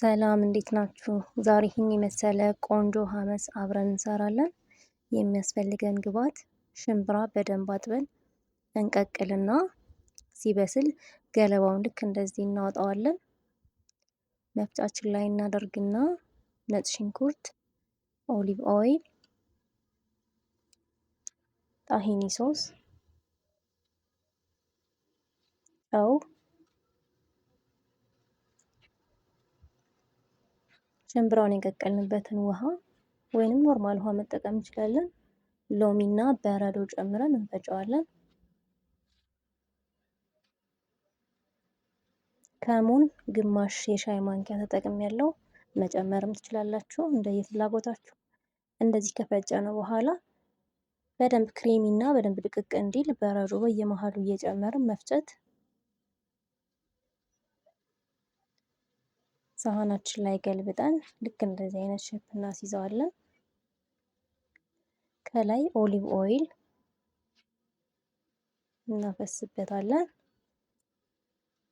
ሰላም እንዴት ናችሁ? ዛሬ ይህን የመሰለ ቆንጆ hummus አብረን እንሰራለን። የሚያስፈልገን ግብዓት ሽምብራ በደንብ አጥበን እንቀቅልና ሲበስል ገለባውን ልክ እንደዚህ እናወጣዋለን። መፍጫችን ላይ እናደርግና ነጭ ሽንኩርት፣ olive oil፣ tahini sauce፣ ጨው፣ ሽምብራውን የቀቀልንበትን ውሃ ወይንም normal ውሃ መጠቀም እንችላለን። ሎሚና በረዶ ጨምረን እንፈጨዋለን። ከሙን ግማሽ የሻይ ማንኪያ ተጠቅሜያለሁ። መጨመርም ትችላላችሁ እንደየፍላጎታችሁ። እንደዚህ ከፈጨነው በኋላ በደንብ creamy እና በደንብ ድቅቅ እንዲል በረዶ በየመሃሉ እየጨመርን መፍጨት። ሳህናችን ላይ ገልብጠን ልክ እንደዚህ አይነት shape እናስይዘዋለን። ከላይ olive oil እናፈስበታለን።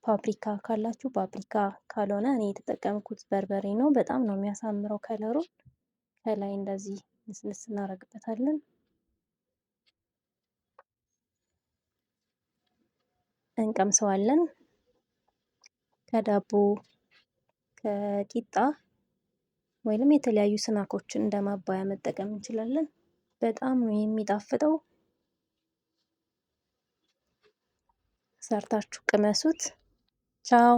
ፓፕሪካ ካላችሁ ፓፕሪካ፣ ካልሆነ እኔ የተጠቀምኩት በርበሬ ነው። በጣም ነው የሚያሳምረው color ኡ። ከላይ እንደዚህ ንስንስ እናደርግበታለን። እንቀምሰዋለን። ከዳቦ፣ ከቂጣ ወይንም የተለያዩ snack ኦችን እንደ ማባያ መጠቀም እንችላለን። በጣም ነው የሚጣፍጠው። ሰርታችሁ ቅመሱት። ቻው።